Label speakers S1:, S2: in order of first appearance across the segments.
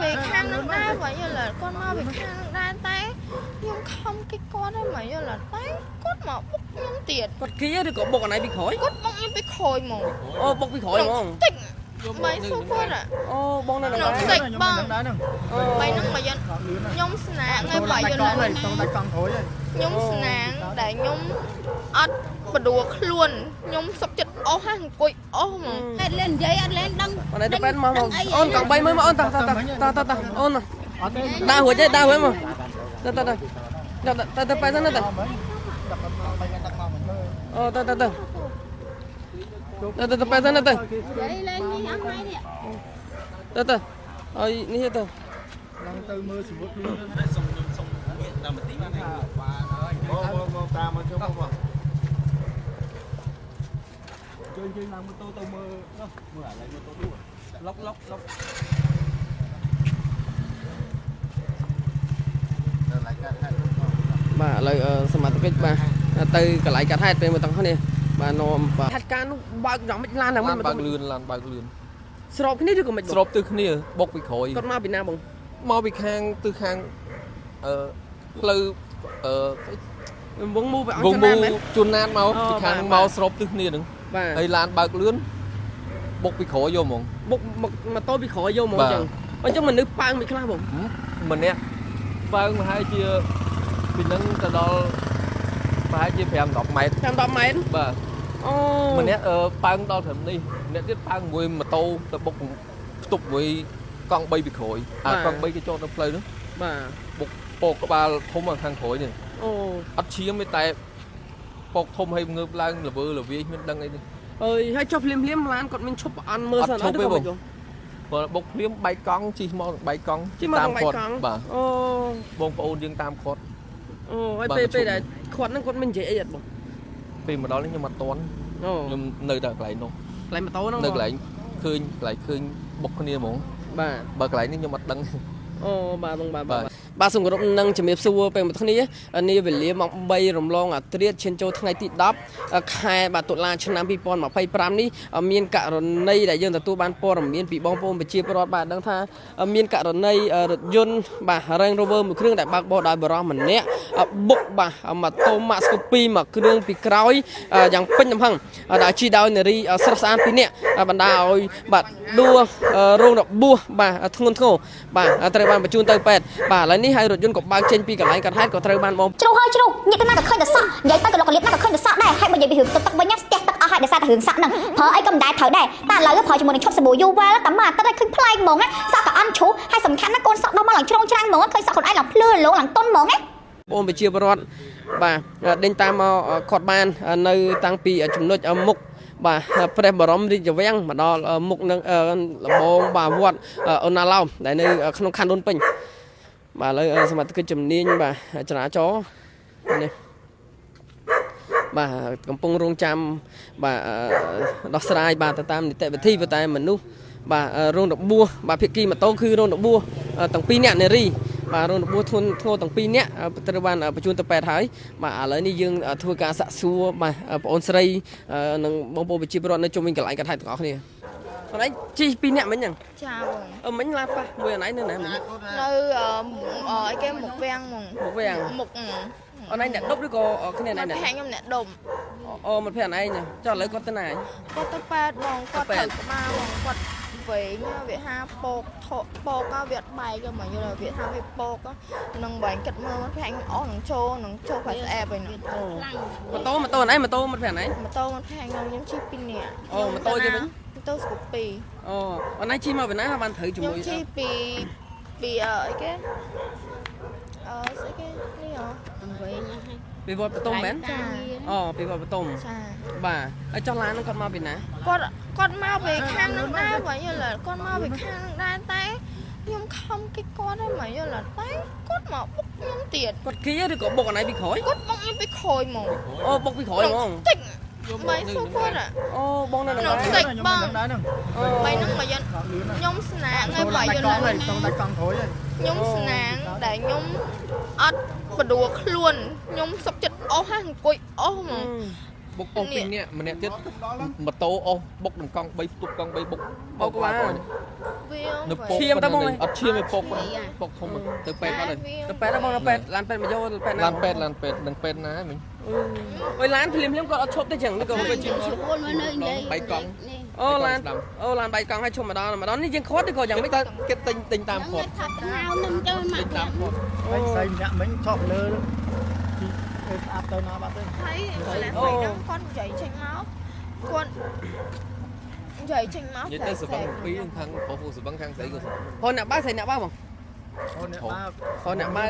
S1: ពីខាងនឹងដែរបើយល់គាត់មកពីខាងនឹងដែរតែខ្ញុំខំគេចគាត់ហើយមកយល់តែគាត់មកបុកខ្ញុំទៀត
S2: គាត់គៀឬក៏បុកអណៃពីក្រោយ
S1: គាត់បុកខ្ញុំពីក្រោយហ្មង
S2: អូបុកពីក្រោយហ្មង
S1: តិចបាយសួរគាត់
S2: អូបងនៅនឹង
S1: ដែរតិចបងបាយនឹងមកយល់ខ្ញុំស្នាងហើយបាយយល់
S3: ដាច់កង់ក្រោយ
S1: ខ្ញុំស្នាងដែលខ្ញុំអត់បដួលខ្លួនខ្ញុំសុកចិត្តអស់ហាអង្គុយអស់ហ្មង
S4: អត់លេននិយាយអត់លេនដឹង
S2: អត់ទៅបែនមកអូនកង់3មើលមកអូនតោះតោះតោះតោះតោះអូនដើររួចទេដើររួចមកតោះតោះតោះទៅទៅបែនទៅទៅអូទៅទៅទៅទៅទៅបែនទៅទៅ
S4: និយាយលេងនេះអស់ថ្ងៃនេះ
S2: ទៅទៅអើយនេះទៅ
S3: ឡើងទៅមើលសមុទ្រខ្លួន
S5: សុំខ្ញុំសុំងាកតាមបន្តិចបាន
S3: បានហើយមកតាមមកជុំមកជួយជួយឡើងម៉ូតូទៅមើលនោះមើលអាឡៃម៉ូតូដួល
S2: លុកលុកលុកបាទឥឡូវសមត្ថកិច្ចបាទទៅកន្លែងកាត់ហេតុពេលមកទាំងនេះបាទនាំបាទហេតុការណ៍នោះបើកយ៉ាងម៉េចឡានយ៉ាងម៉េច
S6: បើកលឿនឡានបើកលឿន
S2: ស្របគ្នាឬក៏មិន
S6: ស្របទិសគ្នាបុកពីក្រោយ
S2: គាត់មកពីណាបង
S6: មកពីខាងទិសខាងអឺផ្លូវអឺ
S2: វងមូไปអង្គជួនណាតមែន
S6: ជួនណាតមកពីខាងមកស្របទិសគ្នាហ្នឹង
S2: បាទ
S6: ហើយឡានបើកលឿនបុកពីក្រោយយកហ្មង
S2: បុកម៉ូតូពីក្រោយយកហ្មងអញ្ចឹងអញ្ចឹងមនុស្សប៉ើងមិនខ្លះបង
S6: ម្នាក់ប៉ើងប្រហែលជាពីនឹងទៅដល់ប្រហែលជា5 10ម៉ែត្រ
S2: 5 10ម៉ែត្រ
S6: បាទ
S2: អូ
S6: ម្នាក់ប៉ើងដល់ត្រឹមនេះម្នាក់ទៀតប៉ើងមួយម៉ូតូទៅបុកផ្ទប់មួយកង់3ពីក្រោយអាកង់3គេចតនៅផ្លូវនោះ
S2: បាទ
S6: បុកពោកក្បាលធំខាងក្រោយនេះ
S2: អូ
S6: អត់ឈាមទេតែពោកធំឲ្យងើបឡើងល្វើល្វាយមិនដឹងអីទេ
S2: អើយហើយចុះភ្លាមភ្លាមឡានគាត់មានឈប់អន់មើលសិនអត់ទេបង
S6: ព្រោះបុកភ្លាមបែកកង់ជិះមកបែកកង់
S2: តាមគាត់បាទអូ
S6: បងប្អូនយើងតាមគាត់
S2: អូហើយពេលពេលដែលគាត់ហ្នឹងគាត់មិននិយាយអីអត់បង
S6: ពេលមកដល់នេះខ្ញុំអត់ទាន់ខ្ញុំនៅតែកន្លែងនោះ
S2: កន្លែងម៉ូតូហ្នឹង
S6: នៅកន្លែងឃើញកន្លែងឃើញបុកគ្នាហ្មង
S2: បាទ
S6: បើកន្លែងនេះខ្ញុំអត់ដឹង
S2: អូបាទបងបាទបាទបាទសូមគោរពនឹងជំរាបសួរពេលមកគ្នានាវេលាម៉ោង3រំលងអាត្រាតឈានចូលថ្ងៃទី10ខែបាទតុលាឆ្នាំ2025នេះមានករណីដែលយើងទទួលបានព័ត៌មានពីបងប្អូនប្រជាពលរដ្ឋបាទដឹងថាមានករណីរថយន្តបាទ Range Rover មួយគ្រឿងដែលបើកបរដោយបុរសម្នាក់បុកបាទម៉ូតូម៉ាក់ស្កូពីមួយគ្រឿងពីក្រោយយ៉ាងពេញទំហឹងដែលជិះដោយនារីស្រស់ស្អាតពីរនាក់បណ្ដាឲ្យបាទដួលរងរបួសបាទធ្ងន់ធ្ងរបាទត្រូវបានបញ្ជូនទៅពេទ្យបាទឥឡូវនេះហើយរថយន្តក៏បើកចេញពីកន្លែងកាត់ហេតុក៏ត្រូវបានបង
S7: ជ្រុះហើយជ្រុះញាតិទៅណាក៏ឃើញតែសក់និយាយទៅក៏លុកលៀបណាក៏ឃើញតែសក់ដែរហើយបើនិយាយពីរឿងទឹកទឹកវិញណាស្ទះទឹកអស់ហើយដោយសារតែរឿងសក់ហ្នឹងប្រើអីក៏មិនដែរត្រូវដែរតែឥឡូវប្រើជាមួយនឹងឈុតសាប៊ូយូវ៉ាល់តែមួយអាទិត្យឲ្យឃើញប្លែកហ្មងណាសក់ក៏អន់ជ្រុះហើយសំខាន់ណាកូនសក់ដល់មកឡើងជ្រុងច្រាំងហ្មងឃើញសក់ខ្លួនឯងឡើងភ្លឺរលោងឡើងតុនហ្មងណា
S2: បងប្រជាពលរដ្ឋបាទដេញតាមមកគាត់បាននៅតាំងពីចំណុចមុខបាទព្រះបរមរាជវាំងមកដល់មុខនឹងលបងបាទវត្តអូណាឡោមដែលនៅក្នុងខណ្ឌដូនពេញបាទឥឡូវសមត្ថកិច្ចជំនាញបាទចរាចរណ៍នេះបាទកំពុងរងចាំបាទដោះស្រាយបាទទៅតាមនីតិវិធីប៉ុន្តែមនុស្សបាទរងរបួសបាទភាគីម៉ូតូគឺរងរបួសទាំងពីរនាក់នារីបាទរងរបួសធ្ងន់ធ្ងរទាំងពីរនាក់ត្រូវបានបញ្ជូនទៅពេទ្យហើយបាទឥឡូវនេះយើងធ្វើការសាកសួរបាទប្អូនស្រីនិងបងប្អូនប្រជាពលរដ្ឋនៅជុំវិញកន្លែងកាត់ហេតុទាំងអស់គ្នាអនឯងជិះពីរនាក់មិញហ្នឹង
S1: ចាបង
S2: អឺមិញឡានប៉ះមួយអនឯងនៅណាមិញ
S1: នៅអីគេមុខវាំងហ្មង
S2: មុខវាំង
S1: មុខ
S2: អនឯងអ្នកដប់ឬក៏គ្នាឯង
S1: អ្នកខ្ញុំអ្នកដប់
S2: អូមិនភ័យអនឯងចុះឥឡូវគាត់ទៅណា
S1: គាត់ទៅពេទ្យបងគាត់ត្រូវក្បាលបងគាត់វែងវាហាពោកថកពោកវាអត់បែកមកយល់វាថាវាពោកនឹងបែងគិតមើលមិនភ័យអស់នឹងចូលនឹងចូលផ្អែបឯនោះ
S2: ម៉ូតូម៉ូតូអនឯងម៉ូតូមិនភ័យអនឯង
S1: ម៉ូតូមិនភ័យខ្ញុំខ្ញុំជិះពីរនាក់
S2: អូម៉ូតូគេវិញ
S1: ម៉ូតូស្គូពី
S2: អូអនឯងជិះមកពីណាបានត្រូវជាមួយ
S1: ខ្ញុំជិះពីពីអីគេអឺស្អីគេនេះហ៎
S4: វែងហ្នឹង
S2: ពីវត្តបតុមមែន
S1: ចា
S2: អូពីវត្តបតុម
S1: ចា
S2: បាទហើយចុះឡានហ្នឹងគាត់មកពីណា
S1: គាត់គាត់មកពីខាងនឹងដែរបើយល់គាត់មកពីខាងនឹងដែរតែខ្ញុំខំគេចគាត់ហើយមកយល់តែគាត់មកបុកខ្ញុំទៀត
S2: គាត់គៀឬក៏បុកអណៃពីក្រោយ
S1: គាត់បុកខ្ញុំពីក្រោយហ្មង
S2: អូបុកពីក្រោយហ្មង
S1: តិចបាយសួរគាត់
S2: អូបងនៅនឹង
S1: ដែរ
S3: ខ្ញុំនៅនឹងដែរ
S1: បាយនឹងមកយល់ខ្ញុំស្នាងហើយបាយយល់
S3: ដាច់កង់ក្រោយ
S1: ខ្ញុំស្នាងដែលខ្ញុំអត់បដួលខ្លួនខ្ញុំសុកចិត្តអស់ហាអង្គុយអស់ហ្មង
S6: បុកអស់ពីរនាក់ម្នាក់ទៀតម៉ូតូអស់បុកនឹងកង់3ផ្ទប់កង់3បុក
S2: បុកក្បាល
S1: វា
S6: នៅពុក
S2: ឈាមទៅបង
S6: អត់ឈាមទេពុកពុកធំទៅពេទ្យអត់ទេ
S2: ទៅពេទ្យបងទៅពេទ្យឡានពេទ្យមកយកពេទ្យណា
S6: ឡានពេទ្យឡានពេទ្យនឹងពេទ្យណាមិញ
S2: អូយឡានភ្លាមភ្លាមគាត់អត់ឈប់ទេចឹងនេះក៏គាត់ជិះ
S4: ស្រួលមកនៅនិយាយ
S6: បែកកង់
S4: នេះ
S2: អូឡានអូឡានបែកកង់ឲ្យឈប់ម្ដងម្ដងនេះយើងខាត់ឬក៏យ៉ាងម៉េច
S6: តែគេទិញទិញតាមគាត់
S4: ថាទៅហៅនឹងទៅមក
S6: ទិញតាមគាត់
S3: ហើយស្អីម្នាក់មិញឆក់លើជីស្អាប់ទៅណាបាត់ទៅ
S1: ហើយស្រីហ្នឹងគាត់និយាយចេញមកគាត់និយាយចេញមក
S6: និយាយទៅសវឹងពីរខាងប្រុសសវឹងខាងស្រីក៏សវឹង
S2: ព្រោះអ្នកបើស្រីអ្នកបើបង
S3: អូអ្នកបើ
S2: ព្រោះអ្នកបើ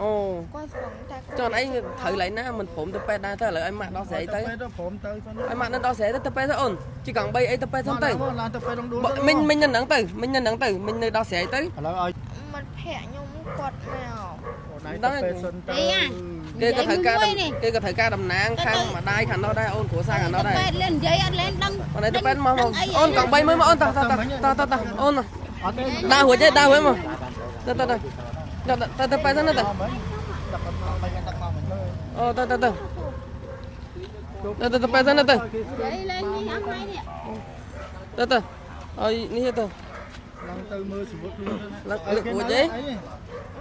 S2: អូ
S1: គាត់ស្វឹងតែ
S2: ចុះឯងត្រូវឡៃណាមិនព្រមទៅពេទ្យដែរទៅឥឡូវឲ្យម៉ាក់ដោះស្រាយទៅ
S3: ទៅព្រមទៅសិន
S2: ឲ្យម៉ាក់នៅដោះស្រាយទៅទៅពេទ្យទៅអូនជីកង់3អីទៅពេទ្យសិនទៅ
S3: ឡានទៅពេទ្យរងដួល
S2: មិញមិញនៅហ្នឹងទៅមិញនៅហ្នឹងទៅមិញនៅដោះស្រាយទៅ
S3: ឥឡូវឲ្យ
S1: មិត្តភក្តិខ្ញុំគាត់មក
S3: អូនឯងទៅពេទ្យសិនទៅ
S2: គេក៏ត្រូវការគេក៏ត្រូវការតំណាងខាងម្ដាយខាងនោះដែរអូនគ្រួសារខាងនោះដែរ
S4: ពេទ្យលេងនិយាយអត់លេងដឹង
S2: អូនឯងទៅពេទ្យមកអូនកង់3មើលមកអូនតោះតោះតោះតោះតោះអូន
S3: អត់ទេ
S2: ដើររួចទេដើររួចមកទៅទៅទៅទៅទៅពេទ្យសិនទៅ
S3: ដឹកមកដឹកមកមិញ
S2: អូទៅទៅទៅទៅទៅពេទ្យសិនទៅ
S4: និយាយលេងនេះអស់ថ្ងៃនេះ
S2: ទៅទៅឲ្យនេះទៅ
S3: ឡើងទៅមើលជីវិតខ្លួន
S2: ឡើងលើករួចទេ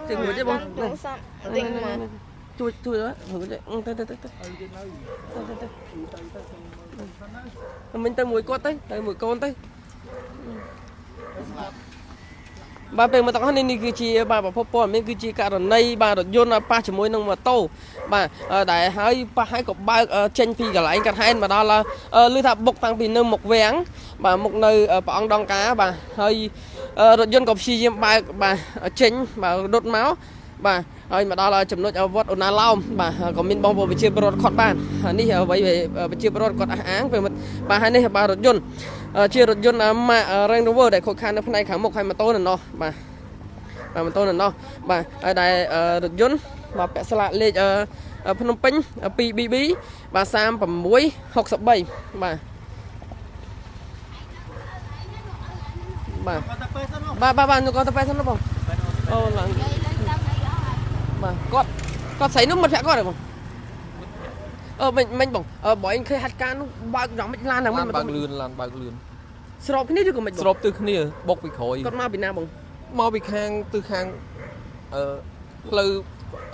S2: ជិះរួចទេបង
S1: ទូរស័ព្ទទិញមក
S2: ជួយជួយរួចទេទៅទៅទៅទៅទៅទៅមិញទៅមួយគាត់ទៅទៅមួយកូនទៅបាទពេលមកទាំងអស់នេះនេះគឺជាបាទប្រភពព័ត៌មានគឺជាករណីបាទរថយន្តប៉ះជាមួយនឹងម៉ូតូបាទដែលហើយប៉ះហើយក៏បើកចេញពីកន្លែងកាត់ហែនមកដល់ឮថាបុកតាំងពីនៅមុខវាំងបាទមុខនៅព្រះអង្គដងកាបាទហើយរថយន្តក៏ព្យាយាមបើកបាទចេញបាទរត់មកបាទហើយមកដល់ចំណុចវត្តអូណាឡោមបាទក៏មានបងប្អូនប្រជាពលរដ្ឋខត់បាននេះអ្វីប្រជាពលរដ្ឋគាត់អះអាងពេលបាទហើយនេះបាទរថយន្តជារថយន្តម៉ាក Range Rover ដែលខូចខាតនៅផ្នែកខាងមុខហើយម៉ូតូនៅនោះបាទបាទម៉ូតូនៅនោះបាទហើយដែលរថយន្តបាទពាក់ស្លាកលេខភ្នំពេញ 2BB បាទ3663បាទបាទ
S3: ទៅពេទ្យសិន
S2: បាទបាទបាទខ្ញុំក៏ទៅពេទ្យសិនណាបងអូឡើង
S4: និយាយលេងដឹងអីអស់ហើយ
S2: បាទគាត់គាត់ស្រីនោះមិត្តភក្តិគាត់ហ៎បងអឺមិញមិញបងអឺបើឯងឃើញហេតុការណ៍នោះបើកយ៉ាងម៉េចឡានហ្នឹង
S6: ឡាន
S2: មិន
S6: បើកលឿនឡានបើកលឿន
S2: ស្របគ្នាឬក៏មិនបង
S6: ស្របទិសគ្នាបុកពីក្រោយ
S2: គាត់មកពីណាបង
S6: មកពីខាងទិសខាងអឺផ្លូវ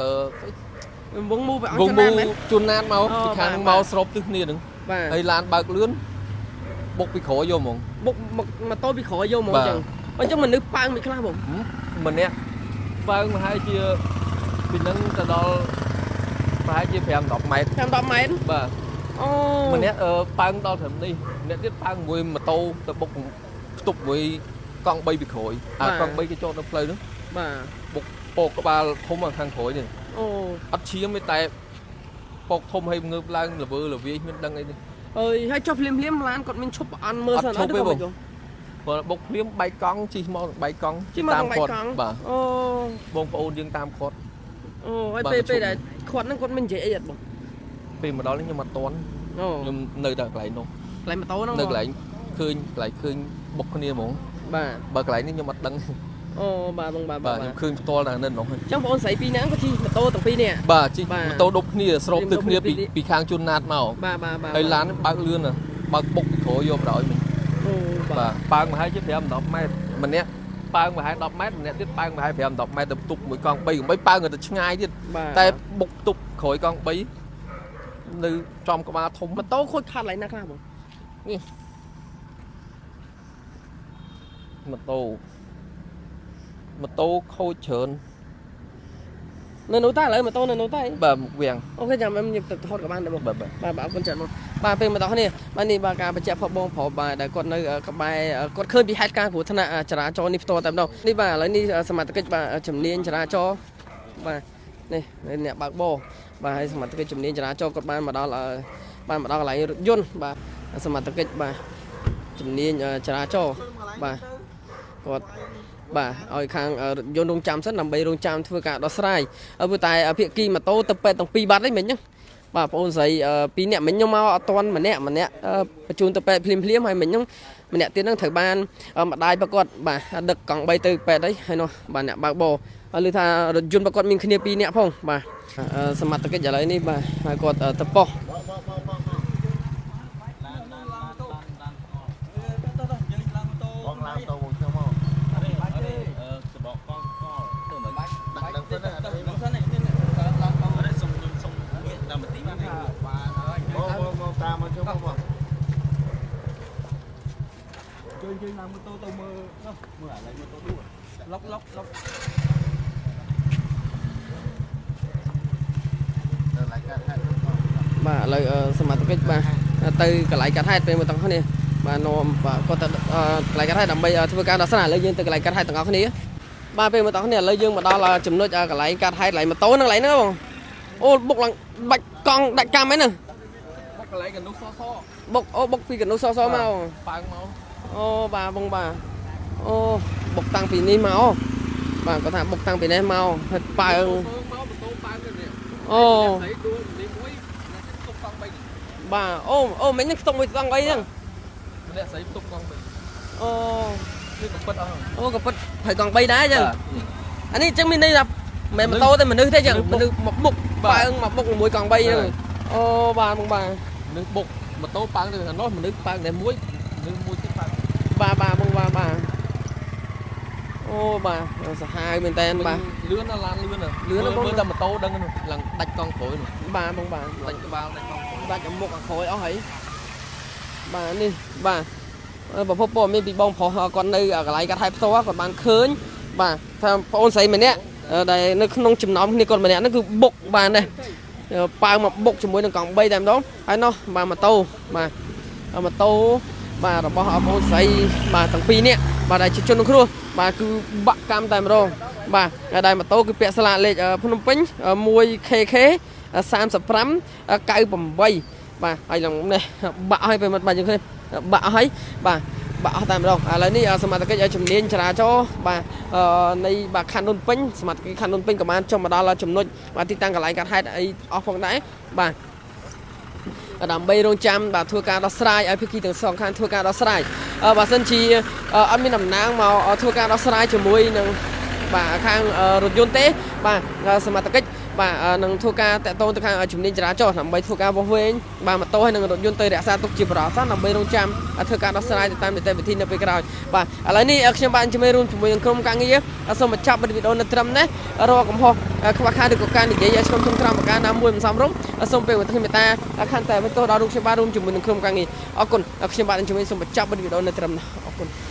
S6: អឺ
S2: វងមូไปអង្គ
S6: វងមូ
S2: ចំណានមែន
S6: ជួនណាតមក
S2: អូ
S6: ពីខាង
S2: បាទ
S6: មកស្របទិសគ្នាហ្នឹង
S2: បាទ
S6: ហើយឡានបើកលឿនបុកពីក្រោយយកហ្មង
S2: បុកមកម៉ូតូពីក្រោយយកហ្មង
S6: បាទ
S2: អញ្ចឹងអញ្ចឹងមនុស្សប៉ើងមិនខ្លះបង
S6: ម្នាក់បើកប្រហែលជាពីហ្នឹងទៅដល់ប្រហែលជា5 10ម៉ែត្រ
S2: 5 10ម៉ែត្រ
S6: បាទ
S2: អូ
S6: ម្នាក់អឺប៉ើងដល់ត្រឹមនេះម្នាក់ទៀតប៉ើងមួយម៉ូតូទៅបុកផ្ទប់មួយកង់3ពីក្រោយអាកង់3គេចតនៅផ្លូវហ្នឹង
S2: បាទ
S6: បុកពោកក្បាលធំខាងក្រោយនេះ
S2: អូ
S6: អត់ឈាមទេតែពោកធំឲ្យងើបឡើងល្វើល្វាយមិនដឹងអីទេ
S2: អើយហើយចុះភ្លាមភ្លាមឡានគាត់មានឈប់ប្រអន់មើលសិន
S6: អត់ឈប់ទេបង
S2: ឬក៏មិនបង
S6: ព្រោះបុកភ្លាមបែកកង់ជិះមកបែកកង់
S2: ជិះមកតាមគាត់
S6: គាត់បាទ
S2: អូ
S6: បងប្អូនយើងតាមគាត់
S2: អូហើយ
S6: បាទឈប់
S2: ពេលពេលដែលគាត់ហ្នឹងគាត់មិននិយាយអីអត់បង
S6: ពេលមកដល់នេះខ្ញុំអត់ទាន់
S2: អូ
S6: ខ្ញុំនៅតែកន្លែងនោះ
S2: កន្លែងម៉ូតូហ្នឹងបង
S6: នៅកន្លែងឃើញកន្លែងឃើញបុកគ្នាហ្មង
S2: បាទ
S6: បើកន្លែងនេះខ្ញុំអត់ដឹង
S2: អូបាទបងបាទ
S6: បាទខ្ញុំឃើញផ្ទាល់តែនៅនោះ
S2: អញ្ចឹងបងអូនស្រីពីរនាក់ក៏ជិះម៉ូតូទាំងពីរនាក់
S6: បាទជិះ
S2: បាទ
S6: ម៉ូតូដប់គ្នាស្របទឹកគ្នា
S2: ជិះម៉ូតូ
S6: ពីពីខាងជួនណាតមក
S2: បាទបាទបាទ
S6: ហើយឡានបើកលឿនណាស់បើកបុកពីក្រោយយកបណ្ដោយមិញ
S2: អូបាទ
S6: បាទប៉ើងប្រហែលជា5 10ម៉ែត្រម្នាក់ប៉ើងប្រហែល10ម៉ែត្រម្នាក់ទៀតប៉ើងប្រហែល5 10ម៉ែត្រទៅផ្ទប់មួយកង់3កង់3ប៉ើងទៅឆ្ងាយទៀត
S2: បាទ
S6: តែបុកផ្ទប់ក្រោយកង់3នៅចំក្បាលធំ
S2: ម៉ូតូខូចខាតកន្លែងណាខ្លះបង
S6: ម៉ូតូម៉ូតូខូចច្រើន
S2: នៅនោះតើឥឡូវម៉ូតូនៅនោះតើ
S6: បាទមុខវាំង
S2: អូខេចាំខ្ញុំញឹកទៅថតក៏បានដែរបង
S6: បាទបាទ
S2: បាទបាទអរគុណច្រើនបងបាទពេលមកដល់នេះបាទនេះបាទការបញ្ជាក់ផងបងប្រុសបាទដែលគាត់នៅក្បែរគាត់ឃើញពីហេតុការណ៍គ្រោះថ្នាក់ចរាចរណ៍នេះផ្ទាល់តែម្ដងនេះបាទឥឡូវនេះសមត្ថកិច្ចបាទជំនាញចរាចរណ៍បាទនេះអ្នកបើកបរបាទហើយសមត្ថកិច្ចជំនាញចរាចរណ៍គាត់បានមកដល់បានមកដល់កន្លែងរថយន្តបាទសមត្ថកិច្ចបាទជំនាញចរាចរណ៍បាទគាត់បាទឲ្យខាងរថយន្តរងចាំសិនដើម្បីរងចាំធ្វើការដោះស្រាយព្រោះតែភាគីម៉ូតូទៅពេទ្យទាំងពីរបាត់ហ្នឹងមិញហ្នឹងបាទបងអូនស្រីពីរនាក់មិញខ្ញុំមកអត់ទាន់ម្នាក់ម្នាក់បញ្ជូនទៅពេទ្យភ្លាមភ្លាមហើយមិញហ្នឹងម្នាក់ទៀតហ្នឹងត្រូវបានម្ដាយប្រគាត់បាទដឹកកង់3ទៅពេទ្យអីហើយនោះបាទអ្នកបើកបរហើយឮថារថយន្តប្រគាត់មានគ្នាពីរនាក់ផងបាទសមត្ថកិច្ចឥឡូវនេះបាទហើយគាត់ទៅប៉ុស្តិ៍
S3: ជើញឡើងម៉ូតូទៅមើលនោះមើលអាឡៃម៉ូតូដួល
S6: លុកលុកលុក
S5: ទៅឡៃកាត់ហេតុ
S2: បាទឥឡូវសមត្ថកិច្ចបាទទៅកន្លែងកាត់ហេតុពេលមកទាំងគ្នាបាទនាំបាទគាត់ទៅកន្លែងកាត់ហេតុដើម្បីធ្វើការដោះស្រាយឥឡូវយើងទៅកន្លែងកាត់ហេតុទាំងអស់គ្នាបាទពេលមកទាំងគ្នាឥឡូវយើងមកដល់ចំណុចកន្លែងកាត់ហេតុកន្លែងម៉ូតូហ្នឹងកន្លែងហ្នឹងបងអូបុកឡើងបាច់កង់ដាច់កម្មហ្នឹង
S6: បុកកន្លែងកនុះសស
S2: បុកអូបុកពីកនុះសសមក
S6: ប៉ើងមក
S2: អូបាទបងបាទអូបុកតាំងពីនេះមកបាទគាត់ថាបុកតាំងពីនេះមកហើយប៉ើង
S6: មកម៉ូតូប៉ើងទៅនេះ
S2: អូ
S6: ស្រីដួលនេះមួយអ្នកផ្ទុកកង់3
S2: បាទអូអូមិញហ្នឹងខ្ទង់មួយកង់អីហ្នឹង
S6: ម្នាក់ស្រីផ្ទុកកង់3
S2: អូ
S6: នេះក៏ពិតអស់
S2: អូក៏ពិតត្រូវកង់3ដែរអញ្ចឹងអានេះអញ្ចឹងមានន័យថាមិនមែនម៉ូតូទេមនុស្សទេអញ្ចឹងមនុស្សមកបុកប៉ើងមកបុកមួយកង់3ហ្នឹងអូបាទបងបាទ
S6: មនុស្សបុកម៉ូតូប៉ើងទៅខាងនោះមនុស្សប៉ើងតែមួយមនុស្សមួយទៀតប៉ើង
S2: បាទបាទបងបាទបាទអូបាទសាហាវមែនតើបាទ
S6: លឿនណាស់ឡានលឿនណាស់
S2: លឿនណាស់បង
S6: មើលតែម៉ូតូដឹងនោះឡើងដាច់កង់ក្រោយនោះ
S2: បាទបងបាទ
S6: ដាច់ក្បាលដាច់កង់ក្រោយ
S2: ដាច់មុខអាក្រោយអស់ហើយបាទនេះបាទប្រភពព័ត៌មានពីបងប្រុសគាត់នៅកន្លែងកាត់ហែផ្ទាល់គាត់បានឃើញបាទថាប្អូនស្រីម្នាក់ដែលនៅក្នុងចំណោមគ្នាគាត់ម្នាក់ហ្នឹងគឺបុកបានដែរប៉ាវមកបុកជាមួយនឹងកង់3តែម្ដងហើយនោះបាទម៉ូតូបាទម៉ូតូបាទរបស់ប្អូនស្រីបាទទាំងពីរនាក់បាទដែលជាជនរងគ្រោះបាទគឺបាក់កម្មតែម្ដងបាទដែលម៉ូតូគឺពាក់ស្លាកលេខភ្នំពេញ 1KK 35 98បាទហើយឡើងនេះបាក់ហើយពេលមកបាទយើងឃើញបាក់ហើយបាទបាក់អស់តែម្ដងឥឡូវនេះសមត្ថកិច្ចជំនាញចរាចរណ៍បាទនៃបាទខណ្ឌនពេញសមត្ថកិច្ចខណ្ឌនពេញក៏បានចុះមកដល់ចំណុចបាទទីតាំងកន្លែងកាត់ហេតុអីអស់ផងដែរបាទដើម្បីរងចាំបាទធ្វើការដោះស្រាយឲ្យភាគីទាំងសងខាងធ្វើការដោះស្រាយបើសិនជាអត់មានតំណាងមកធ្វើការដោះស្រាយជាមួយនឹងបាទខាងរថយន្តទេបាទសមត្ថកិច្ចបាទនឹងធ្វើការតាក់ទងទៅខាងជំនាញចរាចរណ៍ដើម្បីធ្វើការវាស់វែងបាទម៉ូតូហើយនឹងរថយន្តទៅរក្សាទុកជាប្រអាសន្នដើម្បីរងចាំធ្វើការដោះស្រាយទៅតាមនីតិវិធីនៅពេលក្រោយបាទឥឡូវនេះខ្ញុំបានជំរាបរួមជាមួយនឹងក្រុមការងារសូមបញ្ចប់វីដេអូនៅត្រឹមនេះរាល់កំហុសខ្វះខាតឬក៏ការនិយាយឆ្លងក្នុងក្រមប្រការណាមួយមិនសមរម្យសូមពេលវេទមេត្តាខន្តែបន្ទោសដល់រូបខ្ញុំបាទរួមជាមួយនឹងក្រុមការងារអរគុណខ្ញុំបាទជំរាបសូមបញ្ចប់វីដេអូនៅត្រឹមនេះអរគុណ។